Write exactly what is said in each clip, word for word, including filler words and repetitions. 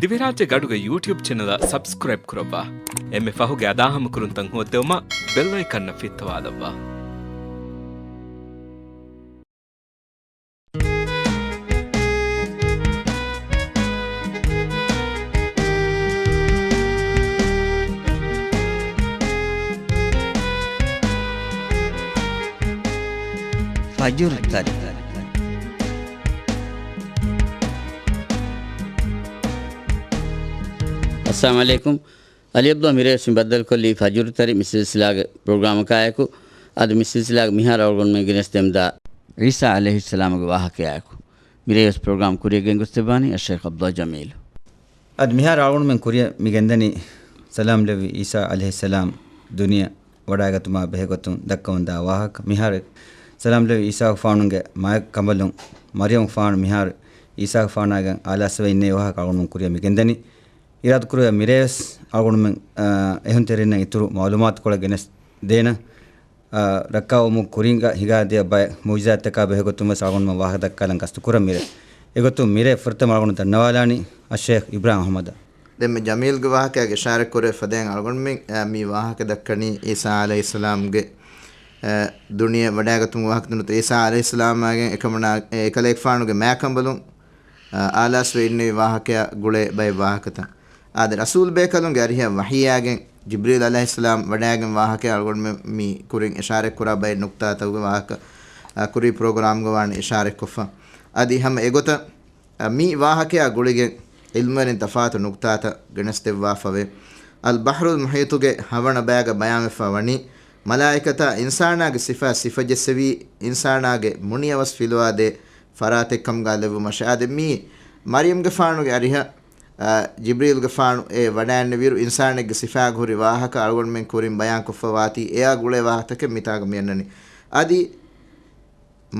ދިވެހިރާއްޖޭގެ އަޑުގެ ޔޫޓިއުބް ޗެނަލަށް ސަބްސްކްރައިބް ކުރައްވާ. އެންމެ ފަހުގެ އަދާހަމަކުރުންތައް ހޯއްދެވުމަށް ބެލް އައިކަންއަށް ފިއްތަވާލައްވާ. ފަޖުރު ތަރި. އައްސަލާމު ޢަލައިކުމް. އަލީ ޢަބްދުﷲ މިރޭވެސް މި ބައްދަލުކޮށްލީ ފަޖުރު ތަރި މި ސިލްސިލާގެ ޕްރޮގްރާމަކާއެކު. އަދި މި ސިލްސިލާގެ މިހާރު އަޅުގަނޑުމެން ގެނެސްދެމުންދާ ޢީސާ ޢަލައިހިއްސަލާމުގެ ވާހަކަޔާއެކު. މިރޭވެސް ޕްރޮގްރާމް ކުރިއަށް ގެންގޮސްދެއްވާނީ އައްޝައިޚް ޢަބްދުﷲ ޖަމީލު. އަދި މިހާރު އަޅުގަނޑުމެން ކުރިއަށް މި ގެންދަނީ ސަލާމް ލެއްވި ޢީސާ ޢަލައިހިއްސަލާމް ދުނިޔެ ވަޑައިގަތުމާ ބެހޭގޮތުން ދައްކަމުންދާ ވާހަކަ. މިހާރު ސަލާމް ލެއްވި ޢީސާގެފާނުގެ މާތް ކަނބަލުން މަރްޔަމްގެފާނު މިހާރު ޢީސާގެފާނާގެން އާލާސްވެ އިންނެވި ވާހަކަ އަޅުގަނޑުމެން ކުރިއަށް މި ގެންދަނީ. އިރާދަކުރެއްވިޔާ މިރޭވެސް އަޅުގަނޑުމެން، އާ، އެހުންތެރިންނަށް އިތުރު މަޢުލޫމާތުކޮޅެއް ގެނެސް ދޭނަން. އާ، ރައްކާވުމުގެ ކުރިން ހިނގާދިޔަ ބައެއް މުޢުޖިޒާތްތަކާ ބެހޭގޮތުން ވެސް އަޅުގަނޑުމެން ވާހަކަ ދައްކާލަން ގަސްތުކުރަން މިރޭ. އެގޮތުން މިރޭ ފުރަތަމަ އަޅުގަނޑު ދަންނަވާލާނީ އައްޝައިޚް އިބްރާހިމް އަޙްމަދަށް. ދެންމެ ޖަމީލްގެ ވާހަކައިގެ އިޝާރަތް ކުރެވި ފަދައިން އަޅުގަނޑުމެން، އާ، މި ވާހަކަ ދައްކަނީ ޢީސާ ޢަލައިހިއްސަލާމްގެ، އާ، ދުނިޔެ ވަޑައިގަތުމުގެ ވާހަކަ. ޢީސާ ޢަލައިހިއްސަލާމާގެން އެކަމަނާ، އެކަލޭގެފާނުގެ މާކަނބަލުން، އާ، އާލާސްވެ އިންނެވި ވާހަކަޔާ ގުޅޭ ބައެއް ވާހަކަތައް. އާދެ، ރަސޫލް ބޭކަލުންގެ އަރިހަށް ވަޙީއާގެން ޖިބްރީލް ޢަލައިހިއްސަލާމް ވަޑައިގެން ވާހަކަޔާ އަޅުގަނޑުމެން މި ކުރިން އިޝާރަތް ކުރާ ބައެއް ނުކްތާތަކުގެ ވާހަކަ، އާ، ކުރީ ޕްރޮގްރާމްގަ ވާނެ އިޝާރަތްކޮށްފަ. އަދި ހަމަ އެގޮތަށް، އަ، މި ވާހަކަޔާ ގުޅިގެން ޢިލްމުވެރިން ތަފާތު ނުކްތާތައް ގެނެސްދެއްވާފަވޭ. އަލް ބަޙްރުލް މުޙީޠުގެ ހަވަނަ ބަޔާގަ ބަޔާންވެފަ ވަނީ، މަލާއިކަތާ އިންސާނާގެ ސިފަ ސިފަޖެއްސެވީ، އިންސާނާގެ މުނިއަވަސް ފިލުވާދޭ ފަރާތެއްކަމުގަ ލެއްވުމަށެ. އާދެ، މީ މަރްޔަމްގެފާނުގެ އަރިހަށް، އަ، ޖިބްރީލްގެފާނު އެ ވަޑައިންނެވިއިރު، އިންސާނެއްގެ ސިފައިގަ ހުރި ވާހަކަ އަޅުގަނޑުމެން ކުރިން ބަޔާންކޮށްފަ ވާތީ، އެއާ ގުޅޭ ވާހަކަތަކެއް މިތާގަ މިއަންނަނީ. އަދި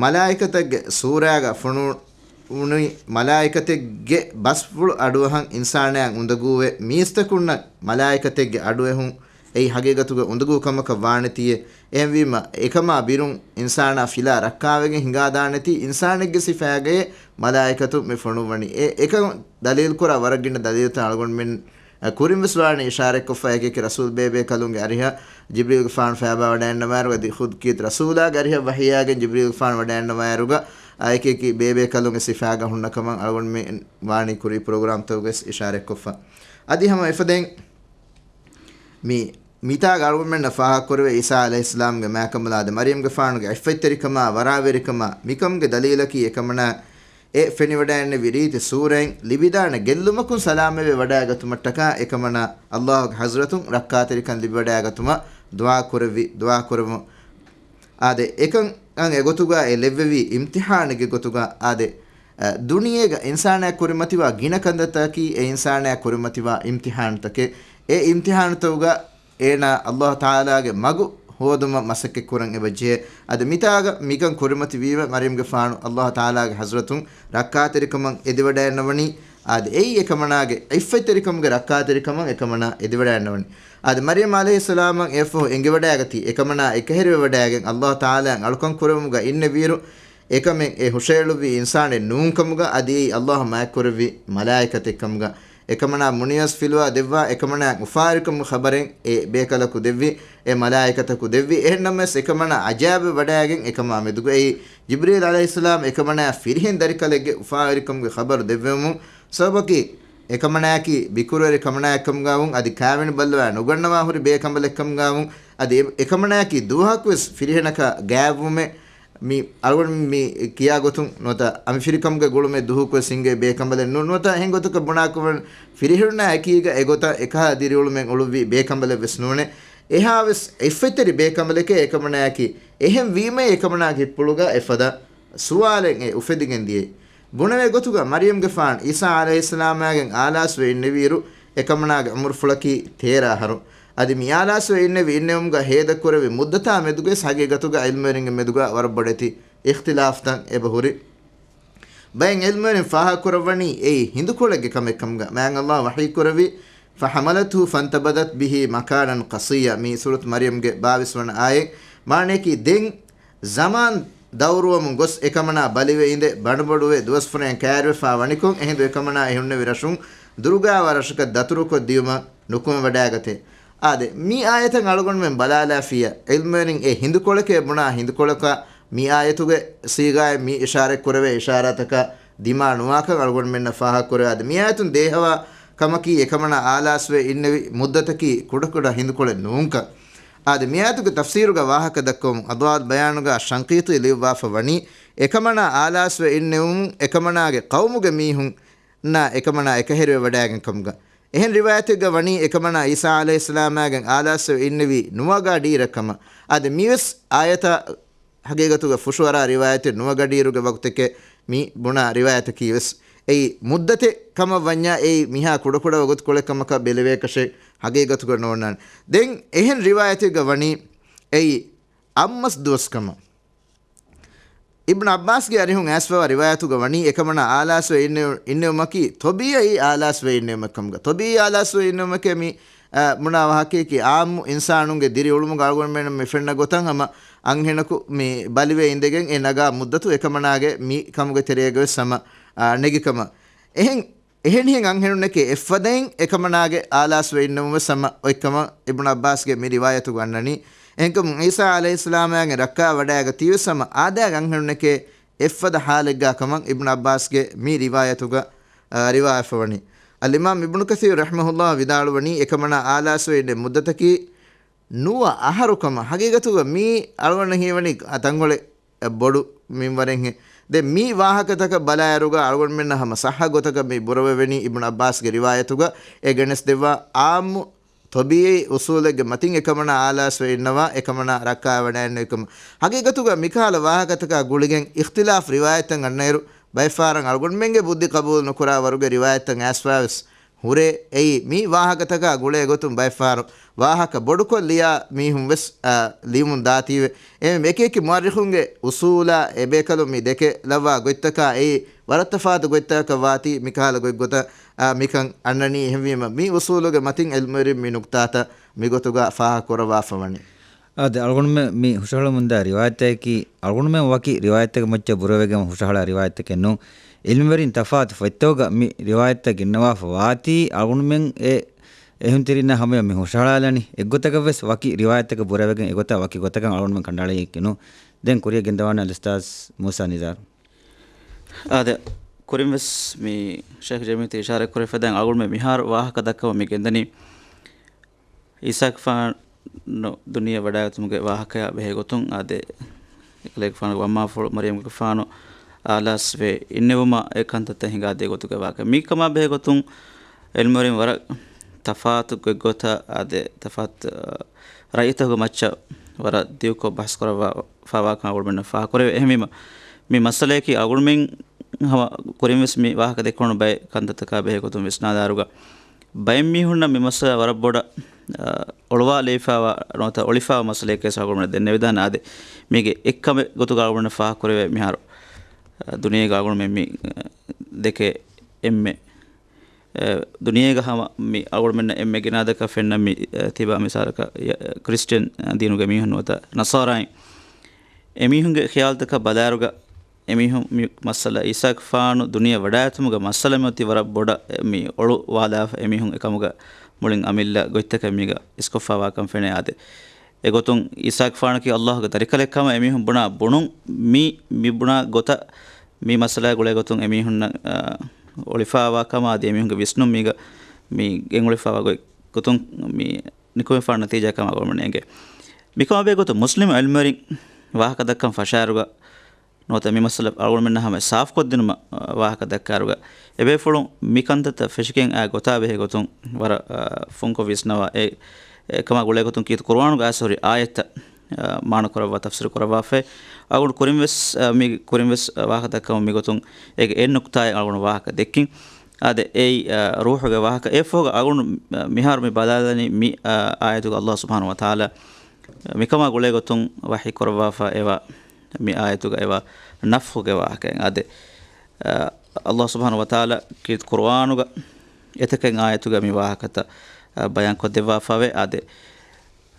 މަލާއިކަތެއްގެ ސޫރާގަ ފޮނުވުނީ، މަލާއިކަތެއްގެ ބަސްފުޅު އަޑުއަހަން އިންސާނާއަށް އުނދަގޫވެ، މީސްތަކުންނަށް މަލާއިކަތެއްގެ އަޑުއެހުން އެއީ ހަގީގަތުގަ އުނދަގޫ ކަމަކަށް ވާނެތީއޭ. އެހެންވީމަ، އެކަމާ ބިރުން އިންސާނާ ފިލާ ރައްކާވެގެން ހިނގާދާނެތީ، އިންސާނެއްގެ ސިފައިގައޭ މަލާއިކަތުން މި ފޮނުއްވަނީ. އެ އެކަން ދަލީލުކުރާ ވަރަށް ގިނަ ދަލީލުތައް އަޅުގަނޑުމެން އަ، ކުރިން ވެސް ވާނެ އިޝާރަތްކޮށްފަ. އެކި އެކި ރަސޫލް ބޭބޭކަލުންގެ އަރިހަށް ޖިބްރީލްގެފާނު ފައިބާ ވަޑައިގަންނަވާއިރުގަ، އަދި ޚުދް ކީރިތި ރަސޫލާގެ އަރިހަށް ވަޙީއާގެން ޖިބްރީލްގެފާނު ވަޑައިގަންނަވާއިރުގަ، އަ، އެކި އެކި ބޭބޭކަލުންގެ ސިފައިގަ ހުންނަ ކަމަށް އަޅުގަނޑުމެން ވާނީ ކުރީ ޕްރޮގްރާމްތަކުގައި ވެސް އިޝާރަތްކޮށްފަ. އަދި ހަމަ އެފަދައިން މި މިތާގަ އަޅުގަނޑުމެންނަށް ފާހަގަކުރެވޭ ޢީސާ ޢަލައިހިއްސަލާމްގެ މާކަނބަލާ އާދެ މަރްޔަމްގެފާނުގެ ޢިއްފަތްތެރިކަމާ ވަރާވެރިކަމާ މިކަމުގެ ދަލީލަކީ އެކަމަނާ އެ ފެނިވަޑައިގެންނެވި ރީތި ސޫރައިން ލިބިދާނެ ގެއްލުމަކުން ސަލާމަތްވެ ވަޑައިގަތުމަށްޓަކާ އެކަމަނާ ﷲ ގެ ޙަޟްރަތުން ރައްކާތެރިކަން ލިބިވަޑައިގަތުމަށް ދުޢާ ކުރެއްވި، ދުޢާ ކުރެއްވުން. އާދެ، އެކަން އެގޮތުގަ އެ ލެއްވެވީ އިމްތިޙާނެއްގެ ގޮތުގަ. އާދެ، އަ، ދުނިޔޭގަ އިންސާނާ ކުރިމަތިވާ ގިނަ ކަންތައްތަކަކީ އެ އިންސާނާ ކުރިމަތިވާ އިމްތިޙާނުތަކެއް. އެ އިމްތިޙާނުތަކުގަ އޭނާ ﷲ ތަޢާލާގެ މަގު ހޯދުމަށް މަސައްކަތްކުރަން އެބަޖެހޭ. އަދި މިތާގަ މިކަން ކުރިމަތިވީމަ، މަރްޔަމްގެފާނު ﷲ ތަޢާލާގެ ޙަޟްރަތުން ރައްކާތެރިކަމަށް އެދިވަޑައިގަންނަވަނީ. އާދެ، އެއީ އެކަމަނާގެ ޢިއްފަތްތެރިކަމުގެ ރައްކާތެރިކަމަށް އެކަމަނާ އެދިވަޑައިގަންނަވަނީ. އާދެ، މަރްޔަމް ޢަލައިހިއްސަލާމަށް އެއަށްފަހު އެނގިވަޑައިގަތީ، އެކަމަނާ އެކަހެރިވެވަޑައިގެން ﷲ ތަޢާލާއަށް އަޅުކަން ކުރެވުމުގަ އިންނެވިއިރު، އެކަމެއް އެ ހުށައެޅުއްވީ އިންސާނެއް ނޫންކަމުގަ، އަދި އެއީ ﷲ މާތްކުރެއްވި މަލާއިކަތެއްކަމުގަ. އެކަމަނާ މުނިއަސް ފިލުވާ ދެއްވާ، އެކަމަނާ އުފާވެރިކަމުގެ ޚަބަރެއް އެ ބޭކަލަކު ދެއްވި، އެ މަލާއިކަތަކު ދެއްވި. އެހެންނަމަވެސް، އެކަމަނާ އަޖާއިބު ވަޑައިގެން އެކަމާ މެދުގައި ޖިބްރީލް ޢަލައިހިއްސަލާމް އެކަމަނާ ފިރިހެން ދަރިކަލެއްގެ އުފާވެރިކަމުގެ ޚަބަރު ދެއްވެވުމުން ސަބަބަކީ، އެކަމަނާއަކީ ބިކުރުވެރި ކަމަނާއެއްކަމުގަވުން، އަދި ކާވެނި ބައްލަވާ ނުގަންނަވާ ހުރި ބޭކަނބަލެއްކަމުގަވުން، އަދި އެ، އެކަމަނާއަކީ ދުވަހަކުވެސް ފިރިހެނަކާ ގާތްވުމެއް. މި އަޅުގަނޑު މި ކިޔާ ގޮތުން ނުވަތަ އަނބިފިރިކަމުގެ ގުޅުމެއް ދުވަހަކުވެސް ހިނގޭ ބޭކަނބަލެއް ނޫން. ނުވަތަ އެހެން ގޮތަކަށް ބުނާކަމަށް ފިރިހެނުންނާ އެކީގަ އެގޮތަށް އެކަހަލަ ދިރިއުޅުމެއް އުޅުއްވި ބޭކަނބަލެއް ވެސް ނޫނޭ. އެހާވެސް އިއްފަތްތެރި ބޭކަނބަލެކޭ އެކަމަނާއަކީ. އެހެން ވީމައޭ އެކަމަނާގެ ހިތްޕުޅުގަ އެފަދަ ސުވާލެއް އެ އުފެދިގެން ދިޔައީ. ބުނެވޭ ގޮތުގަ މަރްޔަމްގެފާނު ޢީސާ ޢަލައިހިއްސަލާމާގެން އާލާސްވެ އިންނެވިއިރު، އެކަމަނާގެ ޢުމުރުފުޅަކީ ތޭރަ އަހަރު. އަދި މި އާލާސްވެ އިންނެވި އިންނެވުމުގަ ހޭދަކުރެވި މުއްދަތާ މެދުގައި ހަގީގަތުގަ ޢިލްމުވެރިންގެ މެދުގަ ވަރަށް ބޮޑެތި އިޚްތިލާފްތައް އެބަހުރި. ބައެއް ޢިލްމުވެރިން ފާހަގަކުރައްވަނީ އެއީ ހިނދުކޮޅެއްގެ ކަމެއް ކަމުގަ. މާތް ﷲ ވަޙީކުރެއްވި، فحملته فانتبذت به مكانا قصيا، މީ ސޫރަތު މަރްޔަމްގެ ބާވީސް ވަނަ އާޔަތް. މާނަޔަކީ ދެން ޒަމާން ދައުރުވަމުން ގޮސް އެކަމަނާ ބަލިވެ އިނދެ ބަނޑުބޮޑުވެ ދުވަސް ފުރައިން ކައިރިވެފާ ވަނިކޮށް، އެހިނދު އެކަމަނާ އެ ހުންނެވި ރަށުން ދުރުގާ ވަރަށަކަށް ދަތުރުކޮށް ދިޔުމަށް ނުކުމެވަޑައިގަތޭ. އާދެ، މި އާޔަތަށް އަޅުގަނޑުމެން ބަލާލާފިޔަ، ޢިލްމުވެރިން އެ ހިނދުކޮޅެކޭ ބުނާ ހިނދުކޮޅަކަށް މި އާޔަތުގެ ސީގާއެއް މި އިޝާރަތް ކުރެވޭ އިޝާރާތަކަށް ދިމާ ނުވާކަން އަޅުގަނޑުމެންނަށް ފާހަގަކުރެވޭ. އާދެ، މި އާޔަތުން ދޭހަވާ ކަމަކީ އެކަމަނާ އާލާސްވެ އިންނެވި މުއްދަތަކީ ކުޑަކުޑަ ހިނދުކޮޅެއް ނޫންކަން. އާދެ، މި އާޔަތުގެ ތަފްސީރުގަ ވާހަކަ ދައްކަވަމުން، އަޟްވާލް ބަޔާނުގަ ޝަންޤީޠީ ލިޔުއްވާފަ ވަނީ، އެކަމަނާ އާލާސްވެ އިންނެވުމުން އެކަމަނާގެ ޤައުމުގެ މީހުންނާ އެކަމަނާ އެކަހެރިވެވަޑައިގެން ކަމުގަ. އެހެން ރިވާޔަތެއްގަ ވަނީ އެކަމަނާ އީސާ ޢަލައިހިއްސަލާމާގެން އާލާސްވެ އިންނެވީ ނުވަ ގަޑިއިރަށް ކަމަށް. އާދެ، މިވެސް އާޔަތާ ހަގީގަތުގަ ފުށުއަރާ ރިވާޔަތެއް ނުވަ ގަޑިއިރުގެ ވަގުތެކޭ މި ބުނާ ރިވާޔަތަކީ ވެސް. އެއީ މުއްދަތެއް ކަމަށް ވަންޏާ އެއީ މިހާ ކުޑަކުޑަ ވަގުތުކޮޅެއް ކަމަކަށް ބެލެވޭކަށެއް ހަގީގަތުގަ ނޯންނާނެ. ދެން އެހެން ރިވާޔަތެއްގަ ވަނީ އެއީ އަށްމަސް ދުވަސް ކަމަށް. އިބްނު ޢައްބާސްގެ އަރިހުން އައިސްފަވާ ރިވާޔަތުގަ ވަނީ އެކަމަނާ އާލާސްވެ އިންނެ-، އިންނެވުމަކީ ތޮބީޢީ އާލާސްވެ އިންނެވުމެއް ކަމުގަ. ތޮބީޢީ އާލާސްވެ އިންނެވުމެކޭ މި، އަ، ބުނާ ވާހަކައަކީ އާއްމު އިންސާނުންގެ ދިރިއުޅުމުގަ އަޅުގަނޑުމެންނަށް މި ފެންނަ ގޮތަށް ހަމަ އަންހެނަކު މި ބަލިވެ އިނދެގެން އެ ނަގާ މުއްދަތު އެކަމަނާގެ މި ކަމުގެ ތެރޭގަ ވެސް ހަމަ، އަ، ނެގި ކަމަށް. އެހެން އެހެނިހެން އަންހެނުންނެކޭ އެއްފަދައިން އެކަމަނާގެ އާލާސްވެ އިންނެވުން ވެސް ހަމަ އޮތްކަމަށް އިބްނު ޢައްބާސްގެ މި ރިވާޔަތުގަ އަންނަނީ. އެހެންކަމުން ޢީސާ ޢަލައިހިއްސަލާމާގެ ރައްކާ ވަޑައިގަތީ ވެސް ހަމަ އާދައިގެ އަންހެނުންނެކޭ އެއްފަދަ ޙާލެއްގާ ކަމަށް އިބްނު ޢައްބާސްގެ މި ރިވާޔަތުގަ، އަ، ރިވާވެފަވަނީ. އަލްއިމާމް އިބްނު ކަޘީރު ރަޙިމަހުﷲ ވިދާޅުވަނީ އެކަމަނާ އާލާސްވެ އިންނެ މުއްދަތަކީ ނުވަ އަހަރު ކަމަށް. ހަގީގަތުގަ މީ އަޅުގަނޑަށް ހީވަނީ ތަންކޮޅެއް ބޮޑު މިންވަރެއްހެން. ދެން މި ވާހަކަތަކަށް ބަލާއިރުގަ އަޅުގަނޑުމެންނަށް ހަމަ ޞައްޙަ ގޮތަކަށް މި ބުރަވެވެނީ އިބްނު ޢައްބާސްގެ ރިވާޔަތުގަ އެ ގެނެސްދެއްވާ އާއްމު ޠަބީޢީ އުޞޫލެއްގެ މަތިން އެކަމަނާ އާލާސްވެ އިންނަވާ އެކަމަނާ ރައްކާވަޑައިގެންނެވި ކަމަށް. ހަގީގަތުގަ މިކަހަލަ ވާހަކަތަކާ ގުޅިގެން އިޚްތިލާފް ރިވާޔަތްތައް އަންނައިރު ބައެއްފަހަރަށް އަޅުގަނޑުމެންގެ ބުއްދި ޤަބޫލު ނުކުރާ ވަރުގެ ރިވާޔަތްތައް އައިސްފަވެސް ހުރޭ. އެއީ، މި ވާހަކަތަކާ ގުޅޭ ގޮތުން ބައެއްފަހަރު ވާހަކަ ބޮޑުކޮށް ލިޔާ މީހުން ވެސް، އާ، ލިޔުމުން ދާތީވެ. އެހެން އެކިއެކި މުއައްރިޚުންގެ އުޞޫލާ އެބޭކަލުން މި ދެކެ ލައްވާ ގޮތްތަކާ އެއީ، ވަރަށް ތަފާތު ގޮތްތަކަކަށް ވާތީ މިކަހަލަ ގޮތްގޮތަށް، އާ، މިކަން އަންނަނީ. އެހެންވީމަ، މި އުޞޫލުގެ މަތިން ޢިލްމުވެރިން މި ނުކްތާތައް މިގޮތުގަ ފާހަގަ ކުރައްވާފަ ވަނީ. އާދެ، އަޅުގަނޑުމެން މި ހުށަހެޅުމުންދާ ރިވާޔަތަކީ، އަޅުގަނޑުމެން ވަކި ރިވާޔަތެއްގެ މައްޗަށް ބުރަވެގެން ހުށަހަޅާ ރިވާޔަތެކެއް ނޫން. ޢިލްމުވެރިން ތަފާތު ފޮތްތަކުގަ މި ރިވާޔަތްތައް ގެންނަވާފަ ވާތީ، އަޅުގަނޑުމެން އެ އެހުންތެރިންނާ ހަމަޔަށް މި ހުށަހަޅާލަނީ. އެއްގޮތަކަށް ވެސް ވަކި ރިވާޔަތްތަކަށް ބުރަވެގެން އެގޮތަށް ވަކި ގޮތަކަށް އަޅުގަނޑުމެން ކަނޑައަޅައީ ނޫން. ދެން ކުރިއަށް ގެންދަވާނެ އަލްއުސްތާޛް މޫސާ ނިޒާރު. އާދެ، ކުރިން ވެސް މި ޝޭޚް ޖަމީލް ތި އިޝާރަތް ކުރެފަދައިން އަޅުގަނޑުމެން މިހާރު ވާހަކަ ދައްކަމުން މި ގެންދަނީ. ޢީސާގެފާނު ދުނިޔެ ވަޑައިގަތުމުގެ ވާހަކަޔާ ބެހޭގޮތުން އާދެ، އެކަލޭގެފާނުގެ ވަންމާފުޅު މަރިޔަމްގެފާނު އާލާސްވެ އިންނެވުމާ އެ ކަންތައްތައް ހިނގާދޭ ގޮތުގެ ވާހަކަ. މިކަމާ ބެހޭގޮތުން ޢިލްމުވެރިން ވަރަށް ތަފާތު ގޮތްގޮތަށް އާދެ، ތަފާތު، އަ، ރައްޔިތަކުގެ މައްޗަށް ވަރަށް ދިގުކޮށް ބަހަސް ކުރައްވާ، ފާވާކަން އަޅުގަނޑުމެންނަށް ފާހަގަކުރެވޭ. އެހެންވީމަ، މި މައްސަލަޔަކީ އަޅުގަނޑުމެން ހަމަ ކުރިން ވެސް މި ވާހަކަ ދެއްކުނު ބައެއް ކަންތައްތަކާ ބެހޭ ގޮތުން ވިސްނާލާއިރުގަ، ބައެއް މީހުންނަށް މި މައްސަލަ ވަރަށް ބޮޑަށް، އަ، އޮޅުވާލެވިފާވާ ނުވަތަ އޮޅިފާވާ މައްސަލައެކޭ އަޅުގަނޑުމެން ދެންނެވިދާނެ. އާދެ، މީގެ އެއްކަމެއް ގޮތުގަ އަޅުގަނޑު ފާހަގަކުރެވޭ މިހާރު، އަ، ދުނިޔޭގަ އަޅުގަނޑުމެން މި، އަ، ދެކޭ އެންމެ، އަ، ދުނިޔޭގަ ހަމަ މި އަޅުގަނޑުމެންނަށް އެންމެ ގިނަ އަދަކަށް ފެންނަ މި، އަ، ތިބާ މިސާލަކަށް، އަ، ކްރިސްޓިއަން ދީނުގެ މީހުން ނުވަތަ ނަޞާރާއިން. އެމީހުންގެ ޚިޔާލުތަކަށް ބަލާއިރުގަ، އެމީހުން މި މައްސަލަ އީސާގެފާނު ދުނިޔެ ވަޑައިގަތުމުގެ މައްސަލަ މިއޮތީ ވަރަށް ބޮޑަށް މި އޮޅުވާލާފަ، އެމީހުން އެކަމުގަ މުޅިން އަމިއްލަ ގޮތްތަކެއް މީގަ އިސްކޮށްފާވާކަން ފެނޭ. އާދެ، އެގޮތުން އީސާގެފާނަކީ ﷲ ގެ ދަރިކަލެއް ކަމަށް އެމީހުން ބުނާ ބުނުން މި، މި ބުނާ ގޮތަށް މި މައްސަލަ ގުޅޭ ގޮތުން އެމީހުންނަށް، އާ، އޮޅިފާވާ ކަމަށް އާދެ، އެމީހުންގެ ވިސްނުން މީގަ މި ގެންގުޅިފާވާ ގޮތް ގޮތުން މި ނިކުމެފާނު ނަތީޖާ ކަމަށް އަޅުގަނޑުމެން އެނގޭ. މިކަމާ ބެހޭގޮތުން މުސްލިމް ޢިލްމުވެރިން ވާހަކަ ދައްކަން ފަށާއިރުގަ ނުވަތަ މި މައްސަލަ އަޅުގަނޑުމެންނަށް ހަމަ ސާފުކޮށްދިނުމަށް، އަ، ވާހަކަ ދައްކާއިރުގަ އެބޭފުޅުން މި ކަންތައްތައް ފެށިގެން އާ ގޮތާ ބެހޭ ގޮތުން ވަރަށް، އަ، ފުންކޮށް ވިސްނަވާ. އެ، އެކަމާ ގުޅޭ ގޮތުން ކީރިތި ޤުރުއާނުގަ އައިސް ހުރި އާޔަތްތައް، އަ، މާނަ ކުރައްވާ ތަފްސީރު ކުރައްވާފައި. އަޅުގަނޑު ކުރިން ވެސް، އަ، މި ކުރިން ވެސް، އަ، ވާހަކަ ދައްކަމުން މިގޮތުން އޭގެ އެއް ނުކްތާއެއް އަޅުގަނޑު ވާހަކަ ދެއްކިން. އާދެ، އެއީ، އަ، ރޫޙުގެ ވާހަކަ. އެއަށްފަހުގަ އަޅުގަނޑު، މިހާރު މި ބަލާލަނީ މި، އާ، އާޔަތުގަ ﷲ ސުބްޙާނަހޫ ވަތަޢާލާ މިކަމާ ގުޅޭ ގޮތުން ވަޙީ ކުރައްވާފަ އެވާ، މި އާޔަތުގަ އެވާ ނަފްޚުގެ ވާހަކައެއް. އާދެ، އާ، ﷲ ސުބްޙާނަހޫ ވަތަޢާލާ ކީރިތި ޤުރުއާނުގަ އެތަކެއް އާޔަތުގަ މި ވާހަކަތައް، އާ، ބަޔާންކޮށްދެއްވާފަވޭ. އާދެ،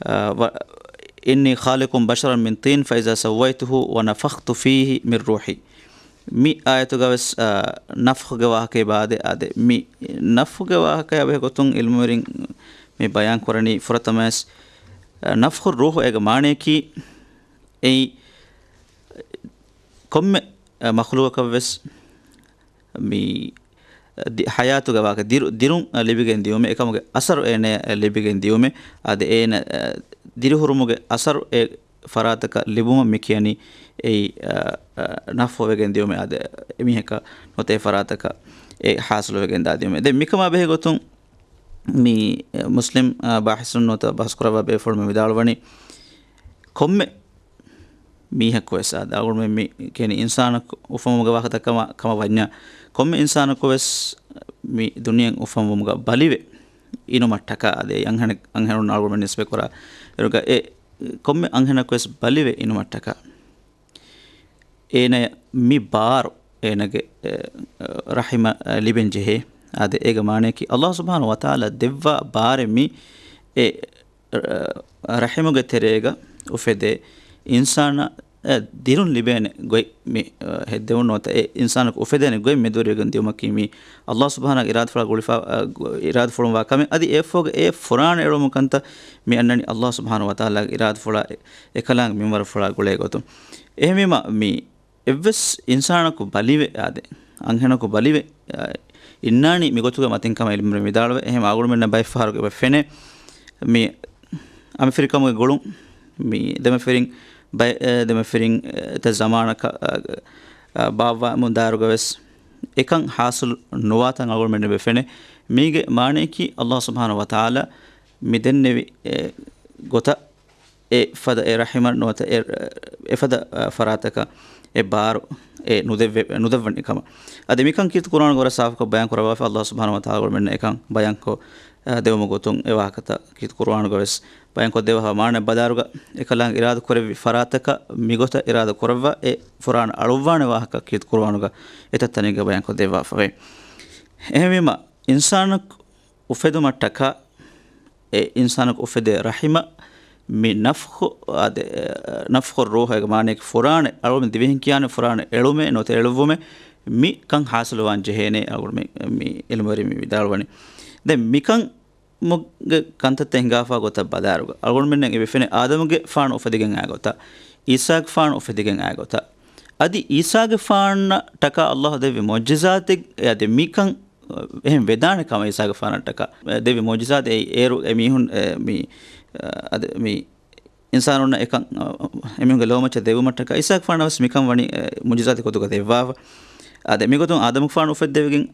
އާ، ވަ-، إني خالق بشرا من طين فإذا سويته ونفخت فيه من روحي. މި އާޔަތުގަވެސް، އާ، ނަފްޚުގެ ވާހަކައެއް ބާދޭ. އާދެ، މި ނަފްޚުގެ ވާހަކަޔާ ބެހޭ ގޮތުން އިލްމުވެރިން މި ބަޔާން ކުރަނީ ފުރަތަމަވެސް، އާ، ނަފްޚު ރޫޙު އޭގެ މާނަޔަކީ އެއީ ކޮންމެ، އާ، މަޚްލޫޤަކަށްވެސް މި ދި-، ޙަޔާތުގެ ވާހަކަ ދިރު-، ދިރުން ލިބިގެން ދިއުމެއް، އެކަމުގެ އަސަރު އޭނަޔަށް ލިބިގެން ދިއުމެއް. އާދެ، އޭނަ، އާ، ދިރިހުރުމުގެ އަސަރު އެ ފަރާތަކަށް ލިބުމަށް މި ކިޔަނީ އެއީ، އާ، އާ، ނަފްޚު ވެގެން ދިއުމެއް. އާދެ، އެމީހަކަށް ނުވަތަ އެ ފަރާތަކަށް އެ ޙާޞިލު ވެގެން ދާ ދިއުމެއް. ދެން މިކަމާ ބެހޭ ގޮތުން މި، އެ، މުސްލިމް، އާ، ބާޙިސުން ނުވަތަ ބަހުސް ކުރައްވާ ބޭފުޅުން މި ވިދާޅުވަނީ ކޮންމެ މީހަކު ވެސް އާދެ، އަޅުގަނޑުމެން މި ކިޔަނީ އިންސާނަކު އުފަންވުމުގެ ވާހަކަތައް ކަމަށް، ކަމަށް ވަންޏާ، ކޮންމެ އިންސާނަކު ވެސް މި ދުނިޔެއިން އުފަންވުމުގަ ބަލިވެ އިނުމަށްޓަކާ އާދެ، އަންހެނެއް-، އަންހެނުން އަޅުގަނޑުމެން ނިސްބަތް ކުރާ އިރުގަ އެ ކޮންމެ އަންހެނަކު ވެސް ބަލިވެ އިނުމަށްޓަކާ އޭނަޔަށް މި ބާރު އޭނަގެ، އެ، ރަޙިމަށް ލިބެން ޖެހޭ. އާދެ، އޭގެ މާނަޔަކީ އަﷲ ސުބްޙާނަހޫ ވަތަޢާލާ ދެއްވާ ބާރެއް މި އެ ރަ-، ރަޙިމުގެ ތެރޭގަ އުފެދޭ އިންސާނާ، އެ، ދިރުން ލިބޭނެ ގޮތް މި، އެ، ހެއްދެވުން ނުވަތަ އެ އިންސާނަކު އުފެދޭނެ ގޮތް މެދުވެރިވެގެން ދިއުމަކީ މި އަﷲ ސުބްޙާނަހޫ އިރާދަފުޅާ ގުޅިފާ-، އަ، ގު-، އިރާދަފުޅުން ވާ ކަމެއް. އަދި އެއަށްފަހުގަ އެ ފުރާނަ އެޅުމު ކަންތައް މި އަންނަނީ އަﷲ ސުބްޙާނަހޫ ވަތަޢާލާގެ އިރާދަފުޅާ އެ-، އެކަލާނގެ މިންވަރުފުޅާ ގުޅޭ ގޮތުން. އެހެންވީމަ މި އެއްވެސް އިންސާނަކު ބަލިވެ އާދެ، އަންހެނަކު ބަލިވެ، އާ، އިންނާނީ މިގޮތުގެ މަތިން ކަމަށް އިލްމުވެރިން ވިދާޅުވޭ. އެހެން އަޅުގަނޑުމެންނަށް ބައެއްފަހަރު އެބަ ފެނޭ މި އަނބިފިރިކަމުގެ ގުޅުން، މި ދެމަފިރިން ބައެއް، އެ، ދެމަފިރިން، އެ، އެތައް ޒަމާނަކަށް، އާ، އާ، ބާއްވާމުން ދާއިރުގަ ވެސް އެކަން ޙާޞިލު ނުވާތަން އަޅުގަނޑުމެންނަށް އެބަ ފެނޭ. މީގެ މާނަޔަކީ އަﷲ ސުބްޙާނަހޫ ވަތަޢާލާ މި ދެންނެވި، އެ، ގޮތަށް އެ ފަދަ އެ ރަޙިމަށް ނުވަތަ އެ، އެ ފަދަ، އަ، ފަރާތަކަށް އެ ބާރު އެ ނުދެއްވެ-، ނުދެއްވަނީ ކަމަށް. އަދި މިކަން ކީރިތި ޤުރުއާނުގަ ވަރަށް ސާފުކޮށް ބަޔާން ކުރައްވާފަ، އަﷲ ސުބްޙާނަހޫ ވަތަޢާލާ އަޅުގަނޑުމެންނަށް އެކަން ބަޔާންކޮށް، އަ، ދެވުމުގެ ގޮތުން އެ ވާހަކަތައް ކީރިތި ޤުރުއާނުގަ ވެސް ބަޔާންކޮށްދެއްވާފަ. މާނަ ބަލާއިރުގަ އެކަލާނގެ އިރާދަ ކުރެއްވި ފަރާތަކަށް މިގޮތަށް އިރާދަ ކުރައްވާ އެ ފުރާނަ އަޅުއްވާނެ ވާހަކަ ކީރިތި ޤުރުއާނުގަ އެތައް ތަނެއްގަ ބަޔާންކޮށްދެއްވާފަވޭ. އެހެންވީމަ، އިންސާނަކު އުފެދުމަށްޓަކާ އެ އިންސާނަކު އުފެދޭ ރަޙިމަށް މި ނަފްޚު، އާދެ، ނަފްޚު ރޫޙުގެ މާނަޔަކީ ފުރާނަ އަޅުމެ ދިވެހިން ކިޔާނެ ފުރާނަ އެޅުމޭ ނުވަތަ އެޅުއްވުމޭ މި ކަން ޙާޞިލުވާން ޖެހޭނޭ އަޅުގަނޑު މި، މި އިލްމުވެރިން މި ވިދާޅުވަނީ. ދެން މިކަން މުގެ ކަންތައްތައް ހިނގާފާ ގޮތަށް ބަލާއިރުގަ އަޅުގަނޑުމެންނަށް އެބަ ފެނޭ އާދަމުގެ ފާނު އުފެދިގެން އާ ގޮތަށް، އީސާގެ ފާނު އުފެދިގެން އާ ގޮތަށް. އަދި އީސާގެ ފާނަށްޓަކާ އަﷲ ދެއްވި މުޢުޖިޒާތެއް އެ އަދި މިކަން އެހެން ވެދާނެ ކަމަށް އީސާގެފާނަށްޓަކާ ދެއްވި މުޢުޖިޒާތެއް އެއީ އޭރު އެމީހުން، އެ، މި، އަ، އަދި މި އިންސާނުންނަށް އެކަން، އަ، އެމީހުންގެ ލޯމައްޗަށް ދެއްވުމަށްޓަކާ އީސާގެފާނަށް ވެސް މިކަން ވަނީ، އެ، މުޢުޖިޒާތެއް ގޮތުގަ ދެއްވާފަ. އާދެ، މިގޮތުން އާދަމުގެފާނު އުފެއްދެވިގެން،